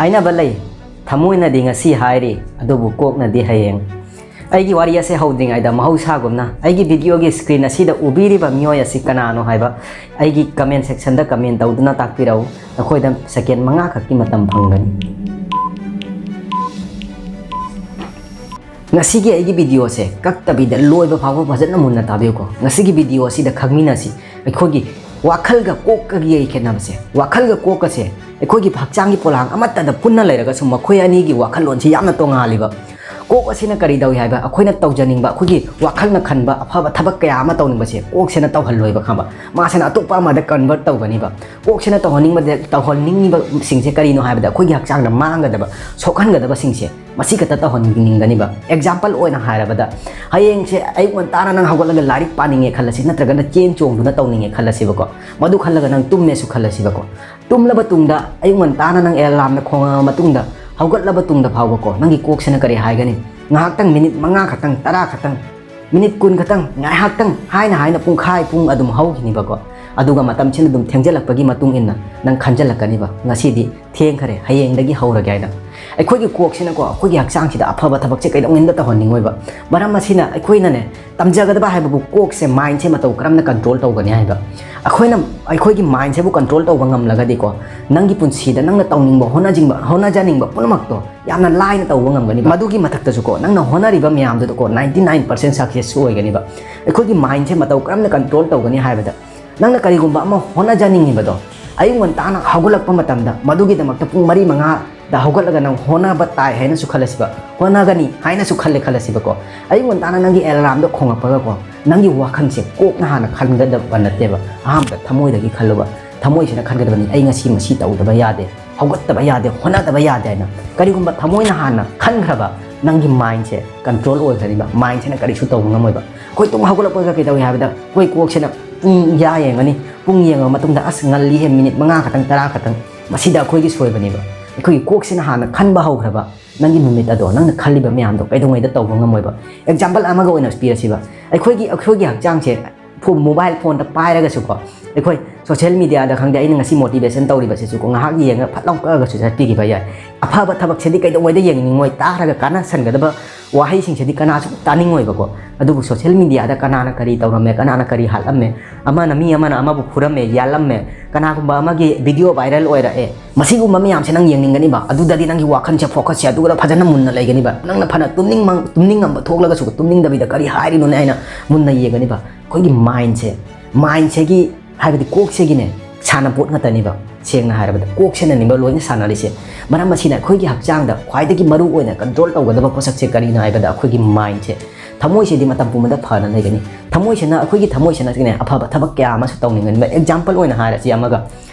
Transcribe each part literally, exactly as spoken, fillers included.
ꯍꯥꯏꯅꯕ ꯂꯩ, ꯊꯃꯣꯏꯅꯗꯤ ꯉꯁꯤ ꯍꯥꯏꯔꯤ, ꯑꯗꯨꯕꯨ ꯀꯣꯛꯅꯗꯤ ꯍꯌꯦꯡ꯫ ꯑꯩꯒꯤ ꯋꯥꯔꯤ ꯑꯁꯦ ꯍꯧꯗ꯭ꯔꯤꯉꯩꯗ, ꯃꯍꯧꯁꯥꯒꯨꯝꯅ ꯑꯩꯒꯤ videoꯒꯤ screen ꯑꯁꯤꯗ ꯎꯕꯤꯔꯤꯕ ꯃꯤꯑꯣꯏ ꯑꯁꯤ ꯀꯅꯥꯅꯣ ꯍꯥꯏꯕ ꯑꯩꯒꯤ comment sectionꯗ comment ꯇꯧꯗꯨꯅ ꯇꯥꯛꯄꯤꯔꯛꯎ꯫ ꯅꯈꯣꯏꯗ second ꯃꯉꯥ ꯈꯛꯀꯤ ꯃꯇꯝ ꯐꯪꯒꯅꯤ꯫ ꯉꯁꯤꯒꯤ ꯑꯩꯒꯤ videoꯁꯦ ꯀꯛꯇꯕꯤꯗ ꯂꯣꯏꯕ ꯐꯥꯎꯕ ꯐꯖꯅ ꯃꯨꯟꯅ ꯇꯥꯕꯤꯌꯨꯀꯣ꯫ ꯉꯁꯤꯒꯤ video ꯑꯁꯤꯗ ꯈꯪꯃꯤꯟꯅꯁꯤ ꯑꯩꯈꯣꯏꯒꯤ ꯋꯥꯈꯜꯒ ꯀꯣꯛꯀꯒꯤ ꯈꯦꯠꯅꯕꯁꯦ꯫ ꯋꯥꯈꯜꯒ ꯀꯣꯛꯀꯁꯦ ꯑꯩꯈꯣꯏꯒꯤ ꯍꯛꯆꯥꯡꯒꯤ ꯄꯣꯂꯥꯡ ꯑꯃꯠꯇꯗ ꯄꯨꯟꯅ ꯂꯩꯔꯒꯁꯨ, ꯃꯈꯣꯏ ꯑꯅꯤꯒꯤ ꯋꯥꯈꯜꯂꯣꯟꯁꯤ ꯌꯥꯝꯅ ꯇꯣꯉꯥꯜꯂꯤꯕ꯫ ꯀꯣꯛ ꯑꯁꯤꯅ ꯀꯔꯤ ꯇꯧꯏ ꯍꯥꯏꯕ, ꯑꯩꯈꯣꯏꯅ ꯇꯧꯖꯅꯤꯡꯕ, ꯑꯩꯈꯣꯏꯒꯤ ꯋꯥꯈꯜꯅ ꯈꯟꯕ ꯑꯐꯕ ꯊꯕꯛ ꯀꯌꯥ ꯑꯃ ꯇꯧꯅꯤꯡꯕꯁꯦ ꯀꯣꯛꯁꯤꯅ ꯇꯧꯍꯜꯂꯣꯏꯕ, ꯈꯪꯕ? ꯃꯥꯁꯤꯅ ꯑꯇꯣꯞꯄ ꯑꯃꯗ convert ꯇꯧꯒꯅꯤꯕ꯫ ꯀꯣꯛꯁꯤꯅ ꯇꯧꯍꯟꯅꯤꯡꯕꯗ, ꯇꯧꯍꯟꯅꯤꯡꯉꯤꯕꯁꯤꯡꯁꯦ ꯀꯔꯤꯅꯣ ꯍꯥꯏꯕꯗ, ꯑꯩꯈꯣꯏꯒꯤ ꯍꯛꯆꯥꯡꯗ ꯃꯥꯡꯒꯗꯕ, ꯁꯣꯛꯍꯟꯒꯗꯕꯁꯤꯡꯁꯦ ꯃꯁꯤ ꯈꯛꯇ ꯇꯧꯍꯟꯅꯤꯡꯒꯅꯤꯕ꯫ Example ꯑꯣꯏꯅ ꯍꯥꯏꯔꯕꯗ, ꯍꯌꯦꯡꯁꯦ ꯑꯌꯨꯛ ꯉꯟꯇꯥꯅ ꯅꯪ ꯍꯧꯒꯠꯂꯒ ꯂꯥꯏꯔꯤꯛ ꯄꯥꯅꯤꯡꯉꯦ ꯈꯜꯂꯁꯤ, ꯅꯠꯇ꯭ꯔꯒꯅ ꯆꯦꯟ ꯆꯣꯡꯗꯨꯅ ꯇꯧꯅꯤꯡꯉꯦ ꯈꯜꯂꯁꯤꯕꯀꯣ꯫ ꯃꯗꯨ ꯈꯜꯂꯒ ꯅꯪ ꯇꯨꯝꯃꯦꯁꯨ ꯈꯜꯂꯁꯤꯕꯀꯣ꯫ ꯇꯨꯝꯂꯕ ꯇꯨꯡꯗ ꯑꯌꯨꯛ ꯉꯟꯇꯥꯅ ꯅꯪ alarmꯅ ꯈꯣꯡꯉꯛꯑꯕ ꯃꯇꯨꯡꯗ, ꯍꯧꯒꯠꯂꯕ ꯇꯨꯡꯗ ꯐꯥꯎꯕꯀꯣ, ꯅꯪꯒꯤ ꯀꯣꯛꯁꯤꯅ ꯀꯔꯤ ꯍꯥꯏꯒꯅꯤ? ꯉꯥꯏꯍꯥꯛꯇꯪ, minute ꯃꯉꯥ ꯈꯛꯇꯪ, ꯇꯔꯥ ꯈꯛꯇꯪ, minute ꯀꯨꯟ ꯈꯛꯇꯪ, ꯉꯥꯏꯍꯥꯛꯇꯪ ꯍꯥꯏꯅ ꯍꯥꯏꯅ ꯄꯨꯡꯈꯥꯏ ꯄꯨꯡ ꯑꯗꯨꯝ ꯍꯧꯈꯤꯅꯤꯕꯀꯣ꯫ ꯑꯗꯨꯒ ꯃꯇꯝꯁꯤꯅ ꯑꯗꯨꯝ ꯊꯦꯡꯖꯤꯜꯂꯛꯄꯒꯤ ꯃꯇꯨꯡ ꯏꯟꯅ ꯅꯪ ꯈꯟꯖꯤꯜꯂꯛꯀꯅꯤꯕ, "ꯉꯁꯤꯗꯤ ꯊꯦꯡꯈꯔꯦ, ꯍꯌꯦꯡꯗꯒꯤ ꯍꯧꯔꯒꯦ" ꯍꯥꯏꯅ꯫ ꯑꯩꯈꯣꯏꯒꯤ ꯀꯣꯛꯁꯤꯅꯀꯣ, ꯑꯩꯈꯣꯏꯒꯤ ꯍꯛꯆꯥꯡꯁꯤꯗ ꯑꯐꯕ ꯊꯕꯛꯁꯦ ꯀꯩꯗꯧꯉꯩꯗ ꯇꯧꯍꯟꯅꯤꯡꯉꯣꯏꯕ꯫ ꯃꯔꯝ ꯑꯁꯤꯅ ꯑꯩꯈꯣꯏꯅꯅꯦ, ꯇꯝꯖꯒꯗꯕ ꯍꯥꯏꯕꯕꯨ ꯀꯣꯛꯁꯦ, mindꯁꯦ ꯃꯇꯧ ꯀꯔꯝꯅ control ꯇꯧꯒꯅꯤ ꯍꯥꯏꯕ꯫ ꯑꯩꯈꯣꯏꯅ ꯑꯩꯈꯣꯏꯒꯤ mindꯁꯤꯕꯨ control ꯇꯧꯕ ꯉꯝꯂꯒꯗꯤꯀꯣ, ꯅꯪꯒꯤ ꯄꯨꯟꯁꯤꯗ ꯅꯪꯅ ꯇꯧꯅꯤꯡꯕ, ꯍꯣꯠꯅꯖꯤꯡꯕ, ꯍꯣꯠꯅꯖꯅꯤꯡꯕ ꯄꯨꯝꯅꯃꯛꯇꯣ ꯌꯥꯝꯅ ꯂꯥꯏꯅ ꯇꯧꯕ ꯉꯝꯒꯅꯤ꯫ ꯃꯗꯨꯒꯤ ꯃꯊꯛꯇꯁꯨꯀꯣ, ꯅꯪꯅ ꯍꯣꯠꯅꯔꯤꯕ ꯃꯌꯥꯝꯗꯨꯗꯀꯣ ninety nine percent success ꯑꯣꯏꯒꯅꯤꯕ꯫ ꯑꯩꯈꯣꯏꯒꯤ mindꯁꯦ ꯃꯇꯧ ꯀꯔꯝꯅ control ꯇꯧꯒꯅꯤ ꯍꯥꯏꯕꯗ, ꯅꯪꯅ ꯀꯔꯤꯒꯨꯝꯕ ꯑꯃ ꯍꯣꯠꯅꯖꯅꯤꯡꯉꯤꯕꯗꯣ, ꯑꯌꯨꯛ ꯉꯟꯇꯥꯅ ꯍꯧꯒꯠꯂꯛꯄ ꯃꯇꯝꯗ, ꯃꯗꯨꯒꯤꯗꯃꯛꯇ ꯄꯨꯡ ꯃꯔꯤ ꯃꯉꯥꯗ ꯍꯧꯒꯠꯂꯒ ꯅꯪ ꯍꯣꯠꯅꯕ ꯇꯥꯏ ꯍꯥꯏꯅꯁꯨ ꯈꯜꯂꯁꯤꯕ, ꯍꯣꯠꯅꯒꯅꯤ ꯍꯥꯏꯅꯁꯨ ꯈꯜꯂꯦ ꯈꯜꯂꯁꯤꯕꯀꯣ꯫ ꯑꯌꯨꯛ ꯉꯟꯇꯥꯅ ꯅꯪꯒꯤ alarmꯗꯣ ꯈꯣꯡꯉꯛꯄꯒꯀꯣ, ꯅꯪꯒꯤ ꯋꯥꯈꯜꯁꯦ ꯀꯣꯛꯅ ꯍꯥꯟꯅ ꯈꯟꯒꯗꯕ ꯅꯠꯇꯦꯕ꯫ ꯑꯍꯥꯟꯕꯗ ꯊꯃꯣꯏꯗꯒꯤ ꯈꯜꯂꯨꯕ꯫ ꯊꯃꯣꯏꯁꯤꯅ ꯈꯟꯒꯗꯕꯅꯤ, "ꯑꯩ ꯉꯁꯤ ꯃꯁꯤ ꯇꯧꯗꯕ ꯌꯥꯗꯦ, ꯍꯧꯒꯠꯇꯕ ꯌꯥꯗꯦ, ꯍꯣꯠꯅꯗꯕ ꯌꯥꯗꯦ" ꯍꯥꯏꯅ꯫ ꯀꯔꯤꯒꯨꯝꯕ ꯊꯃꯣꯏꯅ ꯍꯥꯟꯅ ꯈꯟꯈ꯭ꯔꯕ, ꯅꯪꯒꯤ mindꯁꯦ control ꯑꯣꯏꯈ꯭ꯔꯅꯤꯕ, mindꯁꯤꯅ ꯀꯔꯤꯁꯨ ꯇꯧꯕ ꯉꯝꯃꯣꯏꯕ꯫ ꯑꯩꯈꯣꯏ ꯇꯨꯝ ꯍꯧꯒꯠꯂꯛꯄꯒ ꯀꯩꯗꯧꯏ ꯍꯥꯏꯕꯗ, ꯑꯩꯈꯣꯏ ꯀꯣꯛꯁꯤꯅ ꯄꯨꯡ ꯌꯥ ꯌꯦꯡꯉꯅꯤ, ꯄꯨꯡ ꯌꯦꯡꯉ ꯃꯇꯨꯡꯗ, "ꯑꯁ, ꯉꯜꯂꯤꯍꯦ, minute ꯃꯉꯥ ꯈꯛꯇꯪ, ꯇꯔꯥ ꯈꯛꯇꯪ"꯫ ꯃꯁꯤꯗ ꯑꯩꯈꯣꯏꯒꯤ ꯁꯣꯏꯕꯅꯦꯕ꯫ ꯑꯩꯈꯣꯏꯒꯤ ꯀꯣꯛꯁꯤꯅ ꯍꯥꯟꯅ ꯈꯟꯕ ꯍꯧꯈ꯭ꯔꯕ, ꯅꯪꯒꯤ ꯅꯨꯃꯤꯠ ꯑꯗꯣ, ꯅꯪꯅ ꯈꯜꯂꯤꯕ ꯃꯌꯥꯝꯗꯣ ꯀꯩꯗꯧꯉꯩꯗ ꯇꯧꯕ ꯉꯝꯃꯣꯏꯕ꯫ Example ꯑꯃꯒ ꯑꯣꯏꯅ ꯄꯤꯔꯁꯤꯕ, ꯑꯩꯈꯣꯏꯒꯤ, ꯑꯩꯈꯣꯏꯒꯤ ꯍꯛꯆꯥꯡꯁꯦ ꯐꯣ-, mobile phoneꯗ ꯄꯥꯏꯔꯒꯁꯨꯀꯣ, ꯑꯩꯈꯣꯏ ꯁꯣꯁꯦꯜ ꯃꯤꯗꯤꯌꯥꯗ ꯈꯪꯗꯦ, ꯑꯩꯅ ꯉꯁꯤ ꯃꯣꯇꯤꯚꯦꯁꯟ ꯇꯧꯔꯤꯕꯁꯤꯁꯨꯀꯣ, ꯉꯥꯏꯍꯥꯛ ꯌꯦꯡꯉꯒ ꯐꯠ ꯂꯥꯎ ꯀꯛꯑꯒꯁꯨ ꯆꯠꯄꯤꯈꯤꯕ ꯌꯥꯏ꯫ ꯑꯐꯕ ꯊꯕꯛꯁꯤꯗꯤ ꯀꯩꯗꯧꯉꯩꯗ ꯌꯦꯡꯅꯤꯡꯉꯣꯏ? ꯇꯥꯔꯒ ꯀꯥꯟꯅꯁꯟꯒꯗꯕ ꯋꯥꯍꯩꯁꯤꯡꯁꯤꯗꯤ ꯀꯅꯥꯁꯨ ꯇꯥꯅꯤꯡꯉꯣꯏꯕꯀꯣ꯫ ꯑꯗꯨꯕꯨ ꯁꯣꯁꯦꯜ ꯃꯤꯗꯤꯌꯥꯗ ꯀꯅꯥꯅ ꯀꯔꯤ ꯇꯧꯔꯝꯃꯦ, ꯀꯅꯥꯅ ꯀꯔꯤ ꯍꯥꯠꯂꯝꯃꯦ, ꯑꯃꯅ ꯃꯤ ꯑꯃꯅ ꯑꯃꯕꯨ ꯐꯨꯔꯝꯃꯦ, ꯌꯥꯜꯂꯝꯃꯦ, ꯀꯅꯥꯒꯨꯝꯕ ꯑꯃꯒꯤ ꯚꯤꯗꯤꯑꯣ ꯚꯥꯏꯔꯦꯜ ꯑꯣꯏꯔꯛꯑꯦ, ꯃꯁꯤꯒꯨꯝꯕ ꯃꯌꯥꯝꯁꯦ ꯅꯪ ꯌꯦꯡꯅꯤꯡꯒꯅꯤꯕ꯫ ꯑꯗꯨꯗꯗꯤ ꯅꯪꯒꯤ ꯋꯥꯈꯜꯁꯦ, ꯐꯣꯀꯁꯁꯦ ꯑꯗꯨꯗ ꯐꯖꯅ ꯃꯨꯟꯅ ꯂꯩꯒꯅꯤꯕ꯫ ꯅꯪꯅ ꯐꯅ ꯇꯨꯝꯅꯤꯡꯃ-, ꯇꯨꯝꯅꯤꯡꯉꯝꯕ ꯊꯣꯛꯂꯒꯁꯨ ꯇꯨꯝꯅꯤꯡꯗꯕꯤꯗ ꯀꯔꯤ ꯍꯥꯏꯔꯤꯅꯣꯅꯦ ꯍꯥꯏꯅ ꯃꯨꯟꯅ ꯌꯦꯡꯒꯅꯤꯕ꯫ ꯑꯩꯈꯣꯏꯒꯤ ꯃꯥꯏꯟꯁꯦ, ꯃꯥꯏꯟꯁꯤꯒꯤ ꯍꯥꯏꯕꯗꯤ ꯀꯣꯛꯁꯤꯒꯤꯅꯦ, ꯁꯥꯟꯅꯄꯣꯠ ꯉꯥꯛꯇꯅꯤꯕ꯫ ꯁꯦꯡꯅ ꯍꯥꯏꯔꯕꯗ ꯀꯣꯛꯁꯤꯅꯅꯤꯕ ꯂꯣꯏꯅ ꯁꯥꯟꯅꯔꯤꯁꯦ꯫ ꯃꯔꯝ ꯑꯁꯤꯅ ꯑꯩꯈꯣꯏꯒꯤ ꯍꯛꯆꯥꯡꯗ ꯈ꯭ꯋꯥꯏꯗꯒꯤ ꯃꯔꯨ ꯑꯣꯏꯅ ꯀꯟꯇ꯭ꯔꯣꯜ ꯇꯧꯒꯗꯕ ꯄꯣꯠꯁꯛꯁꯦ ꯀꯔꯤꯅꯣ ꯍꯥꯏꯕꯗ ꯑꯩꯈꯣꯏꯒꯤ ꯃꯥꯏꯟꯁꯦ꯫ ꯊꯃꯣꯏꯁꯤꯗꯤ ꯃꯇꯝ ꯄꯨꯝꯕꯗ ꯐꯅ ꯂꯩꯒꯅꯤ꯫ ꯊꯃꯣꯏꯁꯤꯅ, ꯑꯩꯈꯣꯏꯒꯤ ꯊꯃꯣꯏꯁꯤꯅꯅꯦ ꯑꯐꯕ ꯊꯕꯛ ꯀꯌꯥ ꯑꯃꯁꯨ ꯇꯧꯅꯤꯡꯒꯅꯤꯕ꯫ ꯑꯦꯛꯖꯥꯝꯄꯜ ꯑꯣꯏꯅ ꯍꯥꯏꯔꯁꯤ ꯑꯃꯒ,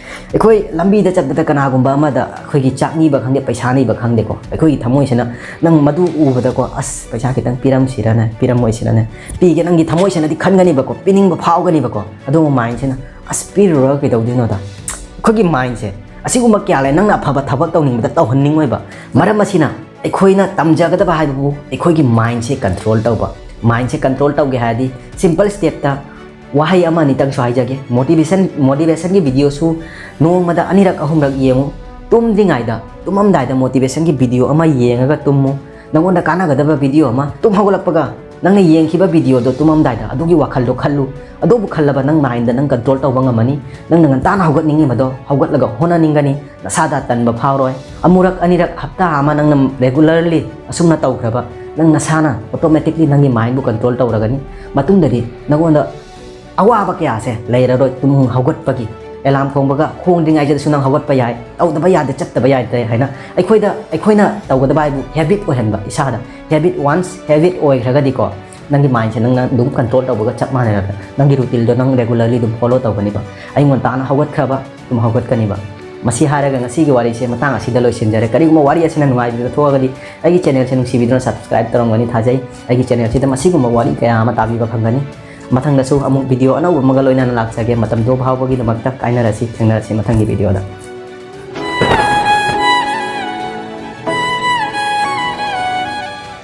ꯑꯩꯈꯣꯏ ꯂꯝꯕꯤꯗ ꯆꯠꯄꯗ ꯀꯅꯥꯒꯨꯝꯕ ꯑꯃꯗ ꯑꯩꯈꯣꯏꯒꯤ ꯆꯥꯛ ꯅꯤꯕ ꯈꯪꯗꯦ, ꯄꯩꯁꯥ ꯅꯤꯕ ꯈꯪꯗꯦꯀꯣ, ꯑꯩꯈꯣꯏꯒꯤ ꯊꯃꯣꯏꯁꯤꯅ ꯅꯪ ꯃꯗꯨ ꯎꯕꯗꯀꯣ, "ꯑꯁ, ꯄꯩꯁꯥ ꯈꯤꯇꯪ ꯄꯤꯔꯝꯁꯤꯔꯅꯦ, ꯄꯤꯔꯝꯃꯣꯏꯁꯤꯔꯅꯦ?" ꯄꯤꯒꯦ ꯅꯪꯒꯤ ꯊꯃꯣꯏꯁꯤꯅꯗꯤ ꯈꯟꯒꯅꯤꯕꯀꯣ, ꯄꯤꯅꯤꯡꯕ ꯐꯥꯎꯒꯅꯤꯕꯀꯣ꯫ ꯑꯗꯨꯕꯨ ꯃꯥꯏꯟꯁꯤꯅ, "ꯑꯁ, ꯄꯤꯔꯨꯔꯒ ꯀꯩꯗꯧꯗꯣꯏꯅꯣꯗ?" ꯑꯩꯈꯣꯏꯒꯤ ꯃꯥꯏꯟꯁꯦ ꯑꯁꯤꯒꯨꯝꯕ ꯀꯌꯥ ꯂꯩ꯫ ꯅꯪꯅ ꯑꯐꯕ ꯊꯕꯛ ꯇꯧꯅꯤꯡꯕꯗ ꯇꯧꯍꯟꯅꯤꯡꯉꯣꯏꯕ꯫ ꯃꯔꯝ ꯑꯁꯤꯅ ꯑꯩꯈꯣꯏꯅ ꯇꯝꯖꯒꯗꯕ ꯍꯥꯏꯕꯕꯨ ꯑꯩꯈꯣꯏꯒꯤ ꯃꯥꯏꯟꯁꯦ ꯀꯟꯇ꯭ꯔꯣꯜ ꯇꯧꯕ꯫ ꯃꯥꯏꯟꯁꯦ ꯀꯟꯇ꯭ꯔꯣꯜ ꯇꯧꯒꯦ ꯍꯥꯏꯔꯗꯤ ꯁꯤꯝꯄꯜ ꯁ꯭ꯇꯦꯞꯇ ꯋꯥꯍꯩ ꯑꯃ ꯑꯅꯤꯇꯪꯁꯨ ꯍꯥꯏꯖꯒꯦ꯫ ꯃꯣꯇꯤꯚꯦꯁꯟ, ꯃꯣꯇꯤꯚꯦꯁꯟꯒꯤ ꯚꯤꯗꯤꯑꯣꯁꯨ ꯅꯣꯡꯃꯗ ꯑꯅꯤꯔꯛ ꯑꯍꯨꯝꯔꯛ ꯌꯦꯡꯉꯨ꯫ ꯇꯨꯝꯗ꯭ꯔꯤꯉꯩꯗ, ꯇꯨꯝꯃꯝꯗꯥꯏꯗ ꯃꯣꯇꯤꯚꯦꯁꯟꯒꯤ ꯚꯤꯗꯤꯑꯣ ꯑꯃ ꯌꯦꯡꯉꯒ ꯇꯨꯝꯃꯨ꯫ ꯅꯪꯉꯣꯟꯗ ꯀꯥꯟꯅꯒꯗꯕ ꯚꯤꯗꯤꯑꯣ ꯑꯃ, ꯇꯨꯝ ꯍꯧꯒꯠꯂꯛꯄꯒ ꯅꯪꯅ ꯌꯦꯡꯈꯤꯕ ꯚꯤꯗꯤꯑꯣꯗꯣ ꯇꯨꯝꯃꯝꯗꯥꯏꯗ ꯑꯗꯨꯒꯤ ꯋꯥꯈꯜꯗꯣ ꯈꯜꯂꯨ꯫ ꯑꯗꯨꯕꯨ ꯈꯜꯂꯕ ꯅꯪ ꯃꯥꯏꯟꯗ ꯅꯪ ꯀꯟꯇ꯭ꯔꯣꯜ ꯇꯧꯕ ꯉꯝꯃꯅꯤ꯫ ꯅꯪꯅ ꯉꯟꯇꯥꯅ ꯍꯧꯒꯠꯅꯤꯡꯉꯤꯕꯗꯣ ꯍꯧꯒꯠꯂꯒ ꯍꯣꯠꯅꯅꯤꯡꯒꯅꯤ꯫ ꯅꯁꯥꯗ ꯇꯟꯕ ꯐꯥꯎꯔꯣꯏ꯫ ꯑꯃꯨꯔꯛ ꯑꯅꯤꯔꯛ ꯍꯞꯇꯥ ꯑꯃ ꯅꯪꯅ ꯔꯦꯒꯨꯂꯔꯂꯤ ꯑꯁꯨꯝꯅ ꯇꯧꯈ꯭ꯔꯕ, ꯅꯪ ꯅꯁꯥꯅ ꯑꯣꯇꯣꯃꯦꯇꯤꯛꯂꯤ ꯅꯪꯒꯤ ꯃꯥꯏꯟꯕꯨ ꯀꯟꯇ꯭ꯔꯣꯜ ꯇꯧꯔꯒꯅꯤ꯫ ꯃꯇꯨꯡꯗꯗꯤ ꯅꯪꯉꯣꯟꯗ ꯑꯋꯥꯕ ꯀꯌꯥꯁꯦ ꯂꯩꯔꯔꯣꯏ꯫ ꯇꯨꯝ ꯍꯧꯒꯠꯄꯒꯤ ꯑꯦꯂꯥꯝ ꯈꯣꯡꯕꯒ, ꯈꯣꯡꯗ꯭ꯔꯤꯉꯩꯗꯁꯨ ꯅꯪ ꯍꯧꯒꯠꯄ ꯌꯥꯏ, ꯇꯧꯗꯕ ꯌꯥꯗꯦ, ꯆꯠꯇꯕ ꯌꯥꯗꯦ ꯍꯥꯏꯅ ꯑꯩꯈꯣꯏꯗ, ꯑꯩꯈꯣꯏꯅ ꯇꯧꯒꯗꯕ ꯍꯥꯏꯕꯨ ꯍꯦꯕꯤꯠ ꯑꯣꯏꯍꯟꯕ ꯏꯁꯥꯗ꯫ ꯍꯦꯕꯤꯠ, ꯋꯥꯟꯁ ꯍꯦꯕꯤꯠ ꯑꯣꯏꯈ꯭ꯔꯒꯗꯤꯀꯣ, ꯅꯪꯒꯤ ꯃꯥꯏꯟꯁꯦ ꯅꯪꯅ ꯑꯗꯨꯝ ꯀꯟꯇ꯭ꯔꯣꯜ ꯇꯧꯕꯒ ꯆꯞ ꯃꯥꯟꯅꯔꯒ ꯅꯪꯒꯤ ꯔꯨꯇꯤꯟꯗꯣ ꯅꯪ ꯔꯦꯒꯨꯂꯔꯂꯤ ꯑꯗꯨꯝ ꯐꯣꯂꯣ ꯇꯧꯒꯅꯤꯕ꯫ ꯑꯌꯨꯛ ꯉꯟꯇꯥꯅ ꯍꯧꯒꯠꯈ꯭ꯔꯕ, ꯑꯗꯨꯝ ꯍꯧꯒꯠꯀꯅꯤꯕ꯫ ꯃꯁꯤ ꯍꯥꯏꯔꯒ ꯉꯁꯤꯒꯤ ꯋꯥꯔꯤꯁꯦ ꯃꯇꯥꯡ ꯑꯁꯤꯗ ꯂꯣꯏꯁꯤꯟꯖꯔꯦ꯫ ꯀꯔꯤꯒꯨꯝꯕ ꯋꯥꯔꯤ ꯑꯁꯤꯅ ꯅꯨꯡꯉꯥꯏꯕꯤꯕ ꯊꯣꯛꯑꯒꯗꯤ ꯑꯩꯒꯤ ꯆꯦꯅꯦꯜꯁꯦ ꯅꯨꯡꯁꯤꯕꯤꯗꯨꯅ ꯁꯕꯁꯀ꯭ꯔꯥꯏꯕ ꯇꯧꯔꯝꯒꯅꯤ ꯊꯥꯖꯩ꯫ ꯑꯩꯒꯤ ꯆꯦꯅꯦꯜꯁꯤꯗ ꯃꯁꯤꯒꯨꯝꯕ ꯋꯥꯔꯤ ꯀꯌꯥ ꯑꯃ ꯇꯥꯕꯤꯕ ꯐꯪꯒꯅꯤ꯫ ꯃꯊꯪꯗꯁꯨ ꯑꯃꯨꯛ ꯚꯤꯗꯤꯑꯣ ꯑꯅꯧꯕ ꯑꯃꯒ ꯂꯣꯏꯅꯅ ꯂꯥꯛꯆꯒꯦ꯫ ꯃꯇꯝꯗꯣ ꯐꯥꯎꯕꯒꯤꯗꯃꯛꯇ ꯀꯥꯏꯅꯔꯁꯤ, ꯊꯦꯡꯅꯔꯁꯤ ꯃꯊꯪꯒꯤ ꯚꯤꯗꯤꯑꯣꯗ꯫